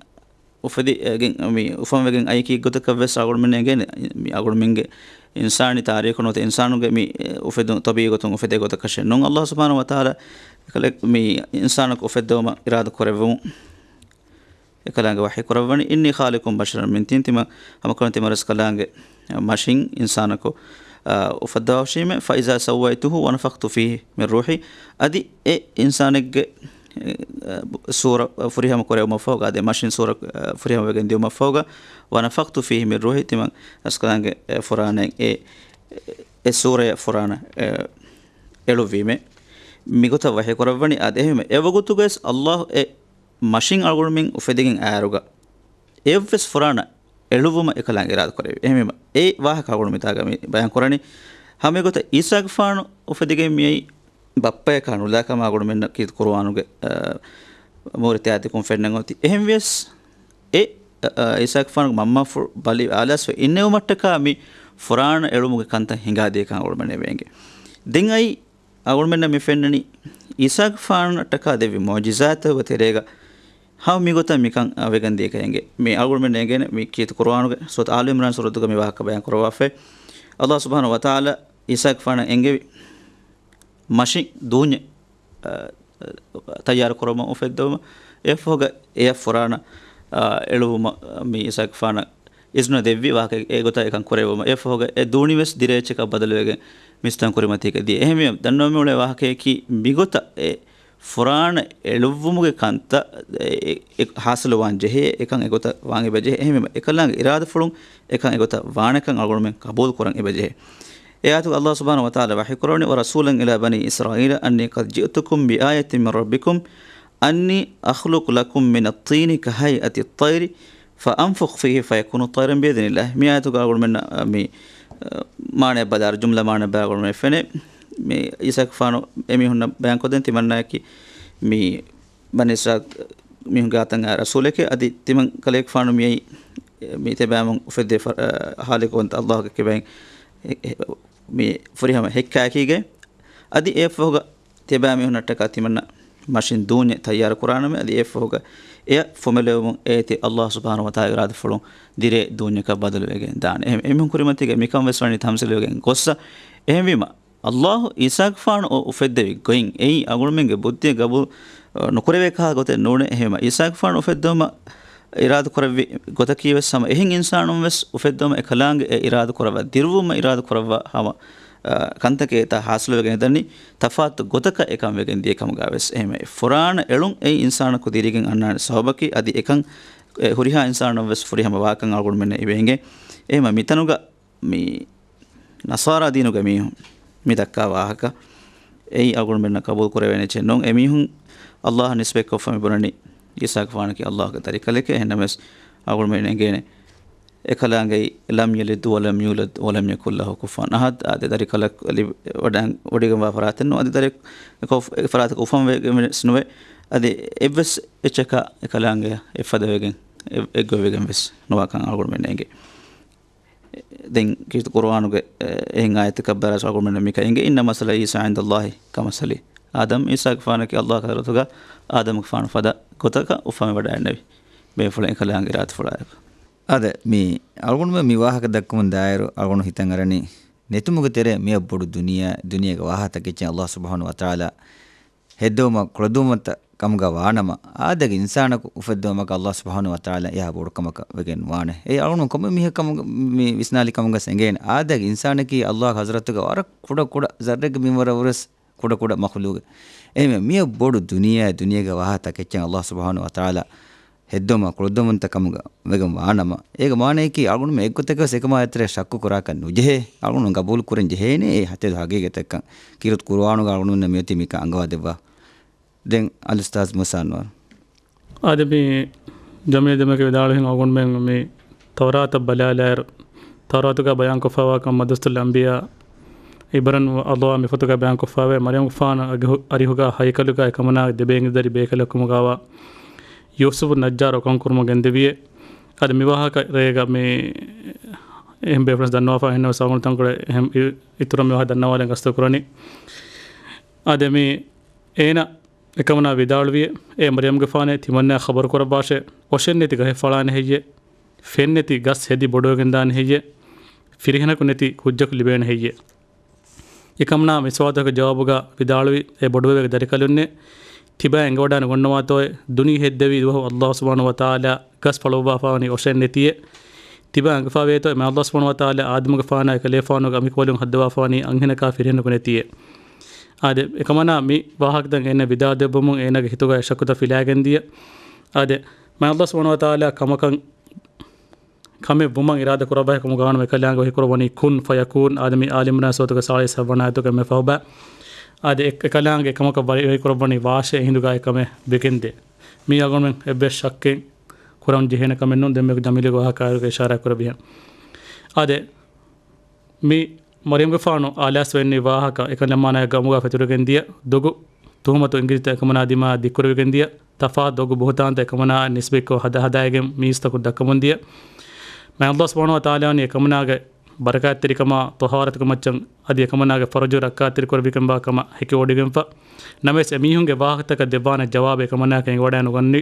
އުފެދި، އެ، ގެން، މި އުފަންވެގެން އައި ކީއްގޮތަކަށް ވެސް އަޅުގަނޑުމެން އެނގޭނެ، މި އަޅުގަނޑުމެންގެ އިންސާނީ ތާރީޚު ނުވަތަ އިންސާނުގެ މި، އެ، އުފެދުން ޠަބީޢީ ގޮތުން އުފެދޭ ގޮތަކަށެއް ނޫން. އަﷲ ސުބްޙާނަހޫ ވަތަޢާލާ އެކަލޭ މި އިންސާނަކު އުފެއްދެވުމަށް އިރާދަ ކުރެއްވުމުން އެކަލާނގެ ވަޙީ ކުރައްވަނީ، إني خالق بشرا من طين، ތިމަން ހަމަކަށަވަރުން ތިމަންރަސްކަލާނގެ މަށިން އިންސާނަކު، އާ، އުފައްދަވާށީމޭ، فإذا سويته ونفخت فيه من روحي، އަދި އެ އިންސާނެއްގެ، އެ، ސޫރަ ފުރިހަމަ ކުރެވުމަށްފަހުގަ، އަދި މަށިން ސޫރަ، އާ، ފުރިހަމަ ވެގެން ދިއުމަށްފަހުގަ، ونفخت فيه من روحي، ތިމަންރަސްކަލާނގެ، އެ، ފުރާނައިން އެ، އެ ސޫރަޔަށް ފުރާނަ، އެ، އެޅުއްވީމޭ. މިގޮތަށް ވަޙީ ކުރައްވަނީ، އާދެ، އެހެންވެ، އެވަގުތުގަވެސް އަﷲ އެ މަށިން އަޅުގަނޑުމެން އުފެދިގެން އާއިރުގަ އެއަށްވެސް ފުރާނަ އެޅުއްވުމަށް އެކަލާނގެ އިރާދަ ކުރެއްވި. އެހެންވީމަ، އެ ވާހަކަ އަޅުގަނޑު މިތާގަ މި ބަޔާން ކުރަނީ. ހަމަ އެގޮތަށް އީސާގެފާނު އުފެދިގެން މިއައީ ބައްޕަޔަކާ ނުލާ ކަމަށް އަޅުގަނޑުމެންނަށް ކީރިތި ޤުރުއާނުގެ، އަ، މޫރިތި އާދެކުން ފެންނަން އޮތީ. އެހެންވިޔަސް، އެ، އަ، އަ، އީސާގެފާނުގެ މަންމާފުޅު ބަލި އާލާސްވެ އިންނެވުމަށްޓަކާ މި ފުރާނަ އެޅުމުގެ ކަންތައް ހިނގާދިޔަކަން އަޅުގަނޑުމެން އެނގޭ. ދެން އައި އަޅުގަނޑުމެންނަށް މި ފެންނަނީ، އީސާގެފާނަށްޓަކާ ދެއްވި މުޢުޖިޒާތުގެ ތެރޭގަ ހަމަ މިގޮތަށް މިކަން ވެގެން ދިޔަކަށް އެނގޭ. މި އަޅުގަނޑުމެން އެނގޭނެ މި ކީރިތި ޤުރުއާނުގެ ސޫރަތު އާލު ޢިމްރާން ސޫރަތުގަ މި ވާހަކަ ބަޔާން ކުރައްވާފައި. އަﷲ ސުބްޙާނަހޫ ވަތަޢާލާ އީސާގެފާނަށް އެންގެވި މަށިން ދޫންޏެއް، އަ، ތައްޔާރު ކުރުމަށް އުފެއްދެވުމަށް އެއަށްފަހުގަ އެއަށް ފުރާނަ، އަ، އެޅުވުމަށް މި އީސާގެފާނަށް އިޒްނަ ދެއްވި ވާހަކަ އެގޮތަށް އެކަން ކުރެއްވުމަށް އެއަށްފަހުގަ އެ ދޫނިވެސް ދިރޭއްޗަކަށް ބަދަލުވެގެން މިސްތަން ކުރިމަތީގަ ދިޔަ. އެހެންވެ، ދަންނަވަމިއުޅޭ ވާހަކަޔަކީ މިގޮތަށް އެ ފުރާނަ އެޅުއްވުމުގެ ކަންތައް އެ، އެ، އެ ޙާޞިލުވާން ޖެހޭ، އެކަން އެގޮތަށް ވާން އެބަޖެހޭ. އެހެންވީމަ، އެކަލާނގެ އިރާދަފުޅުން އެކަން އެގޮތަށް ވާނެކަން އަޅުގަނޑުމެން ޤަބޫލު ކުރަން އެބަޖެހޭ. އެ އާޔަތުގަ އަﷲ ސުބްޙާނަހޫ ވަތަޢާލާ ވަޙީ ކުރައްވަނީ، ورسولا إلى بني إسرائيل أني قد جئتكم بآية من ربكم أني أخلق لكم من الطين كهيئة الطير فأنفخ فيه فيكون طيرا بإذن الله. މި އާޔަތުގަ އަޅުގަނޑުމެންނަށް، މި، އަ، މާނައަށް ބަލާއިރު، ޖުމްލަ މާނައަށް ބަލާއިރު އަޅުގަނޑުމެން ފެނޭ، މި އީސާގެފާނު އެމީހުންނަށް ބަޔާންކޮށްދޭން ތިމަންނައަކީ މި ބަނީ އިސްރާއީލް މީހުންގެ އަތަށް އައި ރަސޫލެކޭ، އަދި ތިމަން ކަލޭގެފާނު މިއައީ، މި ތިބާމީހުން އުފެއްދޭ ފަ-، އަ، ޚާލިޤުވަންތަ ﷲ ގެ ކިބައިން އެ، އެ، މި ފުރިހަމަ ހެއްކާއެކީގައި. އަދި އެއަށްފަހުގަ ތިބާމީހުންނަށްޓަކާ ތިމަންނަ މަށިން ދޫންޏެއް ތައްޔާރު ކުރާނަމޭ، އަދި އެއަށްފަހުގަ އެއަށް ފުމެލެވުމުން އޭތި ﷲ ސުބްޙާނަހޫ ވަތަޢާލާގެ އިރާދަފުޅުން ދިރޭ ދޫންޏަކަށް ބަދަލުވެގެން ދާނެ. އެހެން އެމީހުން ކުރިމަތީގަ މިކަން ވެސް ވަނީ ތަމްސީލުވެގެން ގޮއްސަ. އެހެންވީމަ، ﷲ އީސާގެފާނު އު-، އުފެއްދެވި ގޮތް އެއީ އަޅުގަނޑުމެންގެ ބުއްދިއަށް ގަބޫލު، އަ، ނުކުރެވޭ ކަހަލަ ގޮތެއް ނޫނޭ. އެހެންވީމަ، އީސާގެފާނު އުފެއްދެވުމަށް އިރާދަ ކުރެއްވި ގޮތަކީ ވެސް ހަމަ އެހެން އިންސާނުން ވެސް އުފެއްދެވުމަށް އެކަލާނގެ އެ އިރާދަ ކުރައްވާ، ދިރުވުމަށް އިރާދަ ކުރައްވާ ހަމަ، އަ، ކަންތަކެއް އެތާ ޙާޞިލުވެގެން ދަނީ ތަފާތު ގޮތަކަށް އެކަން ވެގެން ދިޔަ ކަމުގަ ވެސް. އެހެންވެ، ފުރާނަ އެޅުން އެއީ އިންސާނަކު ދިރިގެން އަންނާނެ ސަބަބަކީ، އަދި އެކަން އެ ހުރިހާ އިންސާނުން ވެސް ފުރިހަމަ ވާކަން އަޅުގަނޑުމެންނަށް އިވޭ އިނގޭ. އެހެންވީމަ، މިތަނުގަ މި ނަޞާރާ ދީނުގެ މީހުން މި ދައްކާ ވާހަކަ އެއީ އަޅުގަނޑުމެންނަށް ޤަބޫލު ކުރެވޭނެ އެއްޗެއް ނޫން. އެމީހުން ﷲ އަށް ނިސްބަތްކޮށްފަ މި ބުނަނީ އީސާގެފާނަކީ ﷲ ގެ ދަރިކަލެކޭ. އެހެންނަމަވެސް އަޅުގަނޑުމެން އެނގޭނެ އެކަލާނގެއީ لم يلد ولم يولد ولم يكن له كفوا أحد. އާދެ، ދަރިކަލަކު ލިބި-، ވަޑައި-، ވޮޑިގެންވާ ފަރާތެއް ނޫން. އަދި ދަރި-، ކޮ-، އެ ފަރާތަކަށް އުފަންވެގެން ވެސް ނުވޭ. އަދި އެއްވެސް އެއްޗަކަށް އެކަލާނގެއަށް އެއްފަދަވެގެން، އެ-، އެއްގޮތްވެގެން ވެސް ނުވާކަން އަޅުގަނޑުމެން އެނގޭ. ދެން ކީރިތި ޤުރުއާނުގެ، އެ، އެހެން އާޔަތަކަށް ބަލާސް އަޅުގަނޑުމެންނަށް މިކަން އެނގޭ، إن مثل عيسى عند الله كمثل آدم. އީސާގެފާނަކީ ﷲ ގެ ޙަޟްރަތުގަ އާދަމުގެފާނު ފަދަ ގޮތަކަށް އުފަންވެވަޑައިގެންނެވި ބޭފުޅެއް އެކަލާނގެ އިރާދަފުޅާއެކު. އާދެ، މި އަޅުގަނޑުމެން މި ވާހަކަ ދައްކަމުން ދާއިރު އަޅުގަނޑު ހިތަށް އަރަނީ ނެތުމުގެ ތެރޭ މިއަށް ބޮޑު ދުނިޔެ، ދުނިޔޭގެ ވާހަކަ ތަކެއްޗެއް ﷲ ސުބްޙާނަހޫ ވަތަޢާލާ ހެއްދެވުމަށް ކުޅަދުންވަންތަ ކަމުގަ ވާނަމަ، އާދައިގެ އިންސާނަކު އުފެއްދެވުމަކަށް ﷲ ސުބްޙާނަހޫ ވަތަޢާލާ އެހާ ބޮޑު ކަމަކަށް ވެގެން ވާނެ. އެއީ އަޅުގަނޑު ކޮންމެ މީހަކަށް ކަމުގަ މި ވިސްނާލި ކަމުގަސް އެނގޭނެ. އާދައިގެ އިންސާނަކީ ﷲ ގެ ޙަޟްރަތުގަ ވަރަށް ކުޑަ ކުޑަ ޒައްރެއްގެ މިންވަރަށް ވުރެސް ކުޑަ ކުޑަ މަޚްލޫގެއް. އެހެންވެ، މިއަށް ބޮޑު ދުނިޔެ، ދުނިޔޭގެ ވާހަކަ ތަކެއްޗެއް ﷲ ސުބްޙާނަހޫ ވަތަޢާލާ ހެއްދެވުމަށް ކުޅަދުންވަންތަ ކަމުގަ ވެގެން ވާނަމަ، އޭގެ މާނަޔަކީ އަޅުގަނޑުމެން އެއްގޮތަކަށް ވެސް އެކަމާ އެތެރޭ ޝައްކު ކުރާކަށް ނުޖެހޭ. އަޅުގަނޑު ޤަބޫލު ކުރަން ޖެހޭނެ އެ ހަތެދު ޙަޤީޤަތެއްކަން. ކީރިތި ޤުރުއާނުގަ އަޅުގަނޑުމެންނަށް މިއޮތީ މިކަން އަންގަވާ ދެއްވާ. ދެން އަލްއުސްތާޛް މޫސާ އަންވަރު. އާދެ، މި ޖަމްޢިއްޔަތުގެ ދަމެކެ ވިދާޅުވިހެން އަޅުގަނޑުމެން މި ތައުރާތަށް ބަލާލާއިރު، ތައުރާތުގަ ބަޔާންކޮށްފައިވާކަން މަދްރަސަތުލް އަންބިޔާ އިބްރަން އަލްވާ މި ފޮތުގަ ބަޔާންކޮށްފައިވޭ، މަރްޔަމްގެފާނު އަގު-، އަރިހުގަ ހައިކަލުގަ އެކަމަނާ ދެބޭންގެ ދަރި ބޭކަލަކު ކަމުގަވާ ޔޫސުފު ނައްޖާރު އަކުރަން ކުރުމަށް ގެންދެވިއޭ. އަދި މި ވާހަކަ ރޭގަ މި އެހެން ބޭފުޅުން ދަންނަވާފަ އެހެންނަމަވެސް އަޅުގަނޑު ތަންކޮޅެއް އެހެން އި-، އިތުރަށް މި ވާހަކަ ދަންނަވާލަން ގަސްތު ކުރަނީ. އާދެ، މި އޭނަ އެކަމަނާ ވިދާޅުވިއޭ، އޭ މަރްޔަމްގެފާނޭ، ތިމަންނަޔަށް ޚަބަރު ކުރައްވާށޭ، އޮށެއް ނެތި ގަހެއް ފަޅާނެ ހެއްޔޭ؟ ފެން ނެތި ގަސް ހެދި ބޮޑުވެގެން ދާނެ ހެއްޔޭ؟ ފިރިހެނަކު ނެތި ކުއްޖަކު ލިބޭނެ ހެއްޔޭ؟ އެކަމަނާ މި ސުވާލުތަކުގެ ޖަވާބުގަ ވިދާޅުވި، އޭ ބޮޑުވެވޭ ދަރިކަލުންނޭ، ތިބާ އެނގިވަޑާން ނުގަންނަވާތޯއޭ؟ ދުނިޔެ ހެއްދެވި ދުވަހު ﷲ ސުބްޙާނަހޫ ވަތަޢާލާ ގަސް ފަޅުއްވާފަވަނީ އޮށެއް ނެތިއޭ. ތިބާ އަންގަފަވޭތޯ މާތް ﷲ ސުބްޙާނަހޫ ވަތަޢާލާ އާދަމުގެފާނާ އެކަލޭފާނުގެ އަނބިކޮޅުން ހައްދަވާފަވަނީ އަންހެނަކާ ފިރިހެނަކު ނެތިއޭ. އާދެ، އެކަމަނާ މި ވާހަކަތައް އޭނަ ވިދާޅުދެއްވުމުން އޭނަގެ ހިތުގަ އެ ޝައްކުތައް ފިލާގެން ދިޔަ. އާދެ، މާތް ﷲ ސުބްޙާނަހޫ ވަތަޢާލާ ކަމަކަށް، ކަމެއް ވުމަށް އިރާދަ ކުރައްވާ ކަމުގަ ވާނަމަ އެކަލާނގެ ވަޙީ ކުރައްވަނީ ކުން ފަޔަކޫން. އާދެ، މި އާލި ޢިމްރާން ސޫރަތުގެ ސާޅީސް ހަވަނަ އާޔަތުގަ މި ފަހުބާ. އާދެ، އެ-، އެކަލާނގެ ކަމަކަށް ވަ-، ވަޙީ ކުރައްވަނީ ވާށޭ، އެހިނދުގަ އެކަމެއް ވެގެންދޭ. މީ އަޅުގަނޑުމެން އެއްވެސް ޝައްކެއް ކުރަން ޖެހޭނެ ކަމެއް ނޫން. ދެން މި ޖަމީލުގެ ވާހަކައިރުގަ އިޝާރާތް ކުރެއްވިހެން. އާދެ، މި މަރްޔަމްގެފާނު އާލާސްވެންނެވި ވާހަކަ އެކަލަމާނާ ގައުމުގަ ފެތުރިގެން ދިޔަ ދޮގު ތުހުމަތު އިނގިލިތައް އެކަމަނާ ދިމާ ދިއްކުރެވިގެން ދިޔަ ތަފާތު ދޮގު ބުހުތާންތައް އެކަމަނާއަށް ނިސްބަތްކޮށް ހަދާ ހަދާއިގެން މީސްތަކުން ދައްކަމުން ދިޔަ. މާތް ﷲ ސުބްޙާނަހޫ ވަތަޢާލާ ވަނީ އެކަމަނާގެ ބަރަކާތްތެރިކަމާ ޠަހާރަތުގެ މައްޗަށް އަދި އެކަމަނާގެ ފަރުޖު ރައްކާތެރި ކުރެވިގެންވާ ކަމަށް ހެކިވޮޑިގެންފަ. ނަމަވެސް އެމީހުންގެ ވާހަކަތަކަށް ދެއްވާނެ ޖަވާބެއް އެކަމަނާއަކަށް އެނގިވަޑައި ނުގަންނަވި.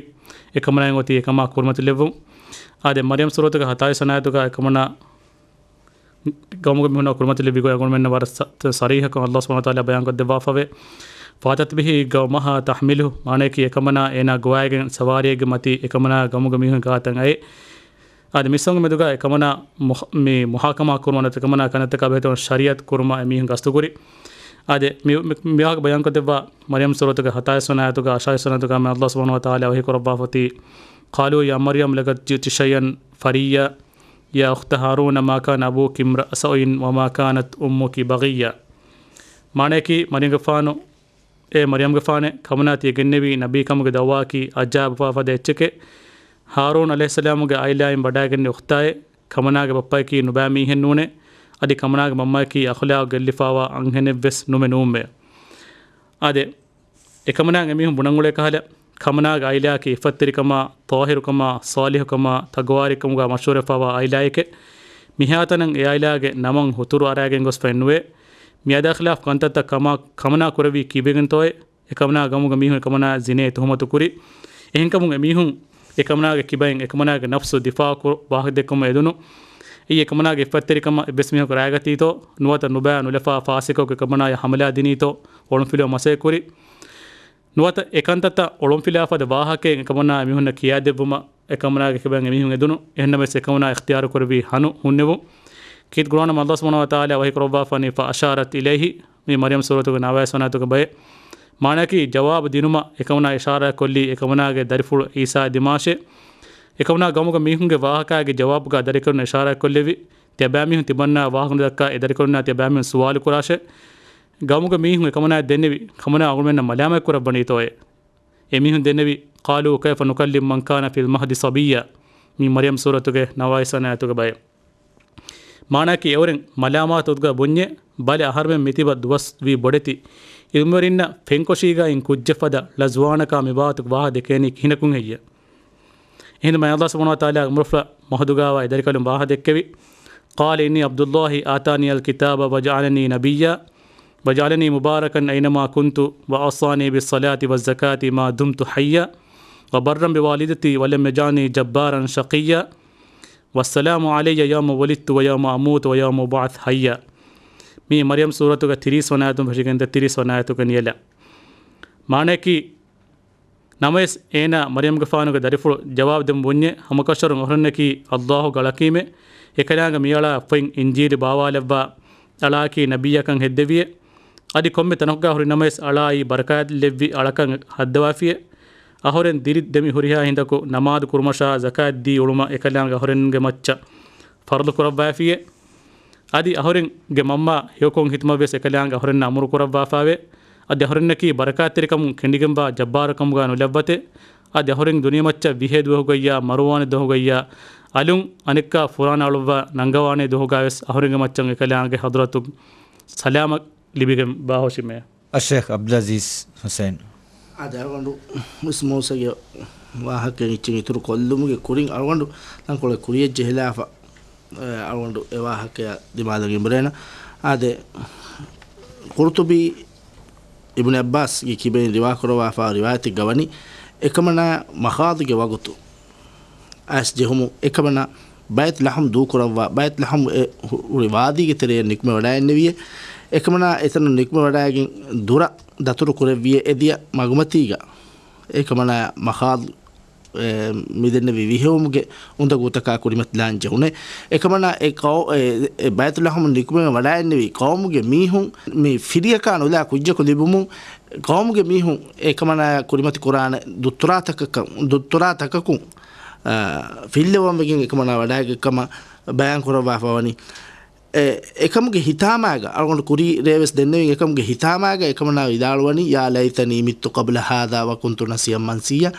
އެކަމަނާއަށް އޮތީ އެކަމާ ކުރިމަތިލެއްވުން. އާދެ، މަރްޔަމް ސޫރަތުގެ ހަތާއިސް ވަނަ އާޔަތުގަ އެކަމަނާ ގައުމުގެ މީހުންނަށް ކުރިމަތިލެއްވި ގޮތް އަޅުގަނޑުމެންނަށް ވަރަށް ސަ-، ސަރީޙަކޮށް ﷲ ސުބްޙާނަހޫ ވަތަޢާލާ ބަޔާންކޮށްދެއްވާފަވޭ. فأتت به قومها تحمله، މާނަޔަކީ އެކަމަނާ އޭނާ ގޮވައިގެން ސަވާރީއެއްގެ މަތީ އެކަމަނާ ގައުމުގެ މީހުން ގާތަށް އައޭ. އާދެ، މިސްވަންގެ މެދުގަ އެކަމަނާ މުހ-، މި މުޙާކަމާ ކުރުމަށް ނުވަތަ އެކަމަނާ ކަންތައްތަކާ ބެހޭ ޝަރީޢަތް ކުރުމަށް އެމީހުން ގަސްތުކުރި. އާދެ، މި، މި، މިވާހަކަ ބަޔާންކޮށްދެއްވާ މަރްޔަމް ސޫރަތުގެ ހަތާއިސް ވަނަ އާޔަތުގަ އަށާއިސް ވަނަ އާޔަތުގަ މާތް ﷲ ސުބްޙާނަހޫ ވަތަޢާލާ ވަޙީ ކުރައްވާފަ އޮތީ، قالوا يا مريم لقد جئت شيئا فريا يا أخت هارون ما كان أبوك امرأ سوء وما كانت أمك بغيا. މާނަޔަކީ، މަރްޔަމްގެފާނު އޭ މަރިޔަމްގެފާނެ، ކަމަނާ ތިޔަ ގެންނެވީ ނަބީކަމުގެ ދައުވާއަކީ އަޖައިބުވާފަދަ އެއްޗެކޭ. ހާރޫން ޢަލައިހިއްސަލާމުގެ ޢާއިލާއިން ވަޑައިގެންނެވި އުޚްތާއޭ، ކަމަނާގެ ބައްޕަޔަކީ ނުބައި މީހެއް ނޫނޭ. އަދި ކަމަނާގެ މަންމަޔަކީ އަޚުލާގު ގެއްލިފާވާ އަންހެނެއްވެސް ނުމެ ނޫންމޭ. އާދެ، އެކަމަނާ އެމީހުން ބުނަން އުޅޭ ކަހަލަ، ކަމަނާގެ ޢާއިލާއަކީ އިއްފަތްތެރިކަމާ، ޠާހިރުކަމާ، ޞާލިޙުކަމާ، ތަގުވާރީކަމުގާ މަޝްހޫރުވެފާވާ ޢާއިލާއެކޭ. މިހާތަނަށް އެ ޢާއިލާގެ ނަމަށް ހުތުރު އަރާގެން ގޮސްފައެއް ނުވޭ. މިއަދާ ޚިލާފު ކަންތައްތައް ކަމާ، ކަމަނާ ކުރެއްވީ ކީއްވެގެންތޯއޭ؟ އެކަމަނާ ގަމުގެ މީހުން އެކަމަނާ ޒިނޭ ތުހުމަތު ކުރި. އެހެންކަމުން އެމީހުން އެކަމަނާގެ ކިބައިން އެކަމަނާގެ ނަފްސު ދިފާޢު ކުރު ވާހަކަ ދެއްކުމަށް އެދުނު. އެއީ އެކަމަނާގެ އިއްފަތްތެރިކަމަށް އެއްވެސް މީހަކު ރާގަތީތޯ، ނުވަތަ ނުބައި ނުލަފާ ފާސިޤަކު އެކަމަނާޔަށް ޙަމަލާ ދިނީތޯ، އޮޅުންފިލުވަން މަސައްކަތް ކުރި. ނުވަތަ އެކަންތައްތައް އޮޅުންފިލާފަދަ ވާހަކައެއް އެކަމަނާ އެމީހުންނަށް ކިޔާދެއްވުމަށް އެކަމަނާގެ ކިބައިން އެމީހުން އެދުނު. އެހެންނަމަވެސް އެކަމަނާ އިޚްތިޔާރު ކުރެއްވީ ހަނު ހުންނެވުން. ކީރިތި ޤުރުއާނަށް ﷲ ސުބްޙާނަހޫ ވަތަޢާލާ ވަޙީ ކުރައްވާފާނީ، فأشارت إليه، މި މަރިޔަމް ސޫރަތުގެ ނަވާވަނަ އާޔަތުގެ ބައެއް. މާނައަކީ ޖަވާބު ދިނުމަށް އެކަމަނާ އިޝާރާތްކޮށްލީ އެކަމަނާގެ ދަރިފުޅު އީސާ ދިމާށޭ. އެކަމަނާ ގައުމުގެ މީހުންގެ ވާހަކާގެ ޖަވާބުގާ ދަރިކަލުން އިޝާރާތްކޮށްލެއްވި. ތިޔަބައިމީހުން ތިމަންނާ ވާހަކަ ނުދައްކާ އެ ދަރިކަލުންނާ ތިޔަބައިމީހުން ސުވާލު ކުރާށޭ. ގައުމުގެ މީހުން އެކަމަނާއަށް ދެންނެވި، ކަމަނާ އަޅުގަނޑުމެންނަށް މަލާމަތް ކުރައްވަނީތޯއޭ؟ އެމީހުން ދެންނެވި، قالوا كيف نكلم من كان في المهد صبيا. މި މަރިޔަމް ސޫރަތުގެ ނަވާވީސް ވަނަ އާޔަތުގެ ބައެއް. މާނައަކީ އެއުރެން މަލާމާތު އޮތުގަ ބުންޏޭ، ބަލި އަހަރުމެން މިތިބަ ދުވަސް ވީ ބޮޑެތި. އިލްމުވެރިންނަށް ފެންކޮށީގާ އިން ކުއްޖެއް ފަދަ ޅަ ޒުވާނަކާ މި ބާވަތުގެ ވާހަކަ ދެކޭނީ ކިހިނަކުން ހެއްޔޭ؟ އެހިނދު މާތް ﷲ ސުބްޙާނަހޫ ވަތަޢާލާ މުރަފްރަ މަހުދުގާވާ އެދަރިކަލުން ވާހަކަ ދެއްކެވި. قال إني عبد الله آتاني الكتاب وجعلني نبيا وجعلني مباركا أينما كنت وأوصاني بالصلاة والزكاة ما دمت حيا وبرا بوالدتي ولم يجعلني جبارا شقيا والسلام علي يوم ولدت ويوم أموت ويوم أبعث حيا. މީ މަރިޔަމް ސޫރަތުގެ ތިރީސް ވަނަ އާޔަތުން ފެށިގެން ދެ ތިރީސް ވަނަ އާޔަތުގެ ނިޔަލަށް. މާނައަކީ، ނަމަވެސް އޭނާ މަރިޔަމްގެފާނުގެ ދަރިފުޅު ޖަވާބު ދެމުން ބުންޏޭ، ހަމަކަށަވަރުން އަހަރެންނަކީ ﷲ ގެ އަޅަކީމޭ، އެކަލާނގެ މިއަޅާ އައްފައިން އިންޖީލު ބާވާލައްވާ އަޅާއަކީ ނަބިއްޔަކަށް ހެއްދެވިއޭ. އަދި ކޮންމެ ތަނަކުގާ ހުރި ނަމަވެސް އަޅާއީ ބަރަކާތް ލެއްވި އަޅަކަށް ހައްދަވާފިއޭ. އަހަރެން ދިރި ދެމި ހުރިހާ ހިނދަކު ނަމާދު ކުރުމަށާ ޒަކާތް ދީ އުޅުމަށް އެކަލާނގެ އަހަރެންގެ މައްޗަށް ފަރުޟު ކުރައްވާފިއޭ. އަދި އަހަރެންގެ މަންމާ ހެޔޮކޮން ހިތުމަށްވެސް އެކަލާނގެ އަހަރެންނަށް އަމުރު ކުރައްވާފާވޭ. އަދި އަހަރެންނަކީ ބަރަކާތްތެރިކަމުން ކެނޑިގެންވާ ޖައްބާރުކަމުގާ ނުލައްވަތޭ. އަދި އަހަރެން ދުނިޔެމައްޗަށް ވިހޭ ދުވަހުގައްޔާ މަރުވާނެ ދުވަހުގައްޔާ އަލުން އަނެއްކާ ފުރާނަ އަޅުއްވާ ނަންގަވާނެ ދުވަހުގާވެސް އަހަރެންގެ މައްޗަށް އެކަލާނގެ ޙަޟްރަތުން ސަލާމަތް ލިބިގެން ބާހުށިމޭ. އައްޝައިޚް އަބްދުލް ޢަޒީޒް ޙުސައިން. އާދެ، އަޅުގަނޑު މުސް މޫސަގެ ވާހަކައިން އެއްޗެއް އިތުރު ކޮށްލުމުގެ ކުރިން އަޅުގަނޑު ތަންކޮޅެއް ކުރިޔަށް ޖެހިލާފަ، އަޅުގަނޑު އެ ވާހަކަޔަށް ދިމާލަށް އިނބުރޭނަ. އާދެ، ޤުރްޠުބީ އިބްނު ޢައްބާސްގެ ކިބައިން ރިވާކުރައްވާފާ ރިވާޔަތެއްގަ ވަނީ، އެކަމަނާ މަޚާޟުގެ ވަގުތު އައިސް ޖެހުމުން އެކަމަނާ ބައިތު ލަޙުމް ދޫކުރައްވާ، ބައިތު ލަޙުމް އެ ހު-، ހުރި ވާދީގެ ތެރެއަށް ނިކުމެވަޑައިގެންނެވިއޭ. އެކަމަނާ އެތަނުން ނިކުމެވަޑައިގެން ދުރަށް ދަތުރު ކުރެއްވިއޭ. އެދިޔަ މަގުމަތީގަ އެކަމަނާ މަޚާޟު، އެ، މިދެންނެވި ވިހެއުމުގެ އުނދަގޫތަކާ ކުރިމަތިލާން ޖެހުނޭ. އެކަމަނާ އެ ޤައު-، އެ، އެ ބައިތު ލަޙުމް ނިކުމެވަޑައިގެންނެވި ޤައުމުގެ މީހުން މި ފިރިޔަކާ ނުލާ ކުއްޖަކު ލިބުމުން ޤައުމުގެ މީހުން އެކަމަނާޔާ ކުރިމަތި ކުރާނެ ދުއްތުރާތަކަކަށް، ދުއްތުރާތަކަކުން، އާ، ފިއްލެވަން ވެގެން އެކަމަނާ ވަޑައިގެން ކަމަށް ބަޔާން ކުރައްވާފަ ވަނީ. އެ، އެކަމުގެ ހިތާމާގަ، އަޅުގަނޑު ކުރީ ރޭވެސް ދެންނެވިން، އެކަމުގެ ހިތާމާގަ އެކަމަނާ ވިދާޅުވަނީ، يا ليتني مت قبل هذا وكنت نسيا منسيا.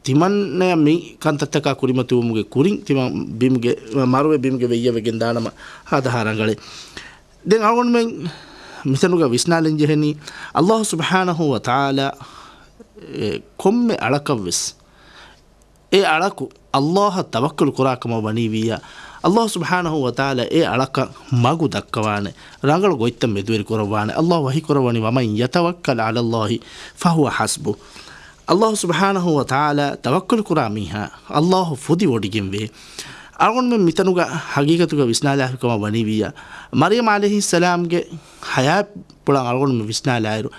ތިމަންނަޔަށް މި ކަންތައްތަކާ ކުރިމަތިވުމުގެ ކުރިން ތިމަން ބިމުގެ، މަރުވެ ބިމުގެ ވެއްޔަވެގެން ދާނަމަ ހާދަހާ ރަނގަޅޭ. ދެން އަޅުގަނޑުމެން މިތަނުގަ ވިސްނާލަން ޖެހެނީ، ﷲ ސުބްޙާނަހޫ ވަތަޢާލާ، އެ، ކޮންމެ އަޅަކަށްވެސް އެ އަޅަކު ﷲ އަށް ތަވައްކަލު ކުރާ ކަމަށް ވަނީވިއްޔާ، ﷲ ސުބްޙާނަހޫ ވަތަޢާލާ އެ އަޅަކަށް މަގު ދައްކަވާނެ، ރަނގަޅު ގޮތްތައް މެދުވެރި ކުރައްވާނެ. ﷲ ވަޙީ ކުރައްވަނީ، ومن يتوكل على الله فهو حسبه. ﷲ ސުބްޙާނަހޫ ވަތަޢާލާ ތަވައްކަލު ކުރާ މީހާ، ﷲ ފުދިވޮޑިގެންވޭ. އަޅުގަނޑުމެން މިތަނުގަ ޙަޤީޤަތުގަ ވިސްނާލާފި ކަމަށް ވަނީވިއްޔާ، މަރިޔަމް ޢަލައިހިއްސަލާމްގެ ޙަޔާތްޕުޅަށް އަޅުގަނޑުމެން ވިސްނާލާއިރު،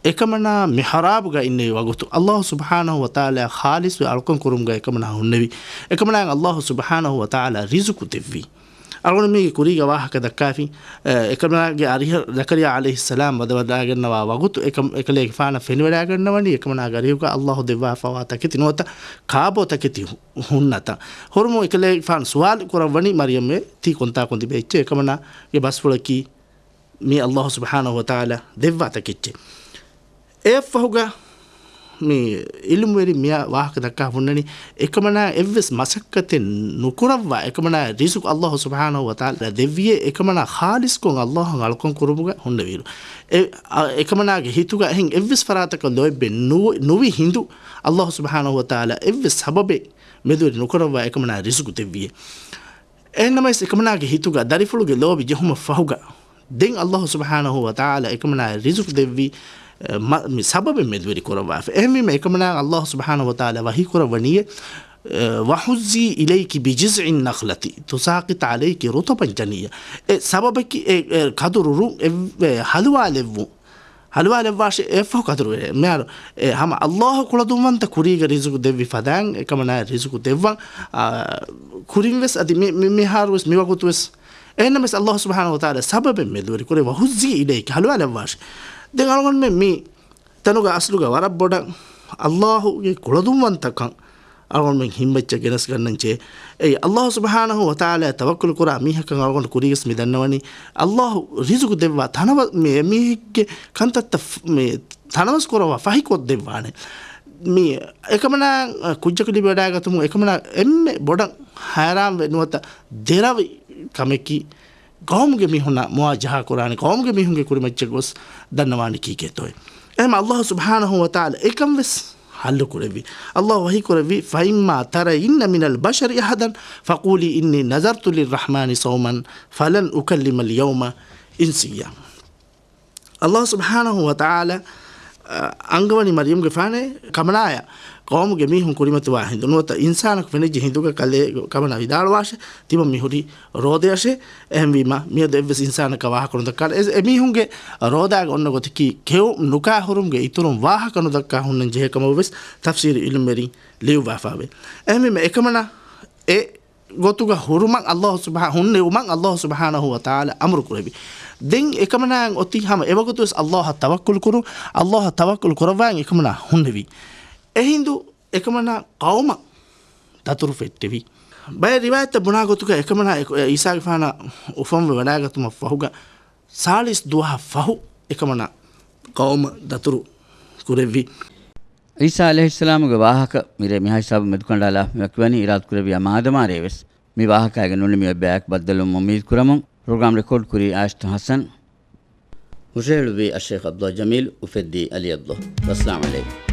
އެކަމަނާ މިޙްރާބުގަ އިންނެވި ވަގުތު، ﷲ ސުބްޙާނަހޫ ވަތަޢާލާ ޚާލިޞްވެ އަޅުކަން ކުރުމުގަ އެކަމަނާ ހުންނެވި. އެކަމަނާއަށް ﷲ ސުބްޙާނަހޫ ވަތަޢާލާ ރިޒުޤު ދެއްވި. އަޅުގަނޑު މީގެ ކުރީގަ ވާހަކަ ދައްކާފި، އެ، އެކަމަނާގެ އަރިހަށް ޒަކަރިޔާ ޢަލައިހިއްސަލާމް ވަދެވަޑައިގަންނަވާ ވަގުތު، އެކަމް-، އެކަލޭގެފާނަށް ފެނިވަޑައިގަންނަވަނީ އެކަމަނާގެ އަރިހުގަ ﷲ ދެއްވާފަވާ ތަކެތި ނުވަތަ ކާބޯ ތަކެތި ހު-، ހުންނަތަން. ހުރުމުން އެކަލޭގެފާނު ސުވާލު ކުރައްވަނީ މަރިޔަމްއޭ، ތީ ކޮންތާކުން ތިބޭ އެއްޗެއް؟ އެކަމަނާގެ ބަސްފުޅަކީ، މީ ﷲ ސުބްޙާނަހޫ ވަތަޢާލާ ދެއްވާ ތަކެއްޗެއް. އެއަށްފަހުގަ މި އިލްމުވެރިން މިއާ ވާހަކަ ދައްކާ ހުންނަނީ، އެކަމަނާ އެއްވެސް މަސައްކަތެއް ނުކުރައްވާ، އެކަމަނާ ރިޒުޤު ﷲ ސުބްޙާނަހޫ ވަތަޢާލާ ދެއްވިޔޭ، އެކަމަނާ ޚާލިޞްކޮށް ﷲ އަށް އަޅުކަން ކުރުމުގަ ހުންނެވިއިރު. އެ، އަ، އެކަމަނާގެ ހިތުގަ އެހެން އެއްވެސް ފަރާތަކަށް ލޯތްބެއް ނު-، ނުވި ހިނދު، ﷲ ސުބްޙާނަހޫ ވަތަޢާލާ އެއްވެސް ސަބަބެއް މެދުވެރި ނުކުރައްވާ އެކަމަނާ ރިޒުޤު ދެއްވިޔޭ. އެހެންނަމަވެސް އެކަމަނާގެ ހިތުގަ ދަރިފުޅުގެ ލޯބި ޖެހުމަށް ފަހުގަ، ދެން ﷲ ސުބްޙާނަހޫ ވަތަޢާލާ އެކަމަނާ ރިޒުޤު ދެއްވި، އެ، މަ-، މި ސަބަބެއް މެދުވެރި ކުރައްވާފަ. އެހެންވީމަ އެކަމަނާ ﷲ ސުބްޙާނަހޫ ވަތަޢާލާ ވަޙީ ކުރައްވަނީ، އެ، "وهزي إليك بجذع النخلة تساقط عليك رطبا جنيا." އެ ސަބަބަކީ އެ، އެ ކަދުރު ރުއް އެ، އެ ހަލުވާލެއްވުން. ހަލުވާލެއްވާށޭ އެއަށްފަހު ކަދުރުވެރޭ. މިހާރު އެ ހަމަ ﷲ ކުޅަދުންވަންތަ ކުރީގަ ރިޒުގު ދެއްވި ފަދައިން އެކަމަނާ ރިޒުގު ދެއްވަން، އާ، ކުރިން ވެސް އަދި މި، މި، މިހާރު ވެސް މި ވަގުތު ވެސް. އެހެންނަމަވެސް ﷲ ސުބްޙާނަހޫ ވަތަޢާލާ ސަބަބެއް މެދުވެރި ކުރޭ، "وهزي إليك" ހަލުވާލައްވާށޭ. ދެން އަޅުގަނޑުމެން މި ތަނުގަ އަސްލުގަ ވަރަށް ބޮޑަށް ﷲ ގެ ކުޅަދުންވަންތަކަން އަޅުގަނޑުމެން ހިތްމައްޗަށް ގެނެސްގަންނަންޖެހޭ. އެއީ، ﷲ ސުބްޙާނަހޫ ވަތަޢާލާ ތަވައްކުލު ކުރާ މީހަކަށް އަޅުގަނޑު ކުރީގަސް މި ދަންނަވަނީ، ﷲ ރިޒުގު ދެއްވާ ތަނަވަ-، މި އެމީހެއްގެ ކަންތައްތައް ފް-، މި ތަނަވަސް ކުރައްވާ ފަހިކޮށްދެއްވާނެ. މި އެކަމަނާ ކުއްޖަކު ލިބިވަޑައިގަތުމުން އެކަމަނާ އެންމެ ބޮޑަށް ހައިރާންވެ ނުވަތަ ދެރަވި ކަމަކީ، ޤައުމުގެ މީހުންނާ މުވާޖަހާ ކުރާނެ، ޤައުމުގެ މީހުންގެ ކުރިމައްޗަށް ގޮސް ދަންނަވާނެ ކީކޭތޯއޭ. އެހެން ﷲ ސުބްޙާނަހޫ ވަތަޢާލާ އެކަން ވެސް ޙައްލު ކުރެއްވި. ﷲ ވަޙީ ކުރެއްވި، "فإما ترين من البشر أحدا فقولي إني نذرت للرحمن صوما فلن أكلم اليوم إنسيا." ﷲ ސުބްޙާނަހޫ ވަތަޢާލާ، އަ، އަންގަވަނީ މަރްޔަމްގެފާނޭ އެކަމަނާޔަށް ޤައުމުގެ މީހުން ކުރިމަތިވާ ހިނދު ނުވަތަ އިންސާނަކު ފެނިއްޖެ ހިނދުގަ ކަލޭ ކަމަނާ ވިދާޅުވާށޭ، ތިމަން މި ހުރީ ރޯދަޔަށޭ. އެހެންވީމަ، މިއަދު އެއްވެސް އިންސާނަކަށް ވާހަކަ ނުދައްކާނެ. އެ، އެމީހުންގެ ރޯދާގަ އޮންނަ ގޮތަކީ ކެއު-، ނުކާހުރުމުގެ އިތުރުން ވާހަކަ ނުދައްކާ ހުންނަން ޖެހޭ ކަމަށް ވެސް ތަފްސީރު އިލްމުވެރިން ލިޔުއްވާފައެވެ. އެހެންވީމަ، އެކަމަނާ އެ ގޮތުގަ ހުރުމަށް ﷲ ސުބްޙާ-، ހުންނެވުމަށް ﷲ ސުބްޙާނަހޫ ވަތަޢާލާ އަމުރު ކުރެއްވި. ދެން އެކަމަނާއަށް އޮތީ ހަމަ އެވަގުތުވެސް ﷲ އަށް ތަވައްކުލު ކުރުން، ﷲ އަށް ތަވައްކުލު ކުރައްވާ އެކަމަނާ ހުންނެވި. އެހިނދު އެކަމަނާ ޤައުމަށް ދަތުރު ފެއްޓެވި. ބައެއް ރިވާޔަތްތައް ބުނާ ގޮތުގަ އެކަމަނާ އެ-، އެ ޢީސާގެފާނާ އުފަންވެ ވަޑައިގަތުމަށް ފަހުގަ ސާޅީސް ދުވަހަށް ފަހު އެކަމަނާ ޤައުމަށް ދަތުރު ކުރެއްވި. ޢީސާ ޢަލައިހިއްސަލާމުގެ ވާހަކަ މިރޭ މިހާ ހިސާބުން މެދުކަނޑާލާ މި ވަކިވަނީ އިރާދަކުރެއްވިޔާ މާދަމާރޭ ވެސް މި ވާހަކައިގެ ނުނިމި އެއްބަޔާއެކު ބައްދަލުވުމަށް އުއްމީދު ކުރަމުން، ޕްރޮގްރާމް ރެކޯޑް ކުރީ އާޝިތު ޙަސަން، ހުށަހެޅުއްވީ އައްޝައިޚް ޢަބްދުﷲ ޖަމީލް، އުފެއްދީ ޢަލީ ޢަބްދުﷲ. ވައްސަލާމް ޢަލައިކުމް.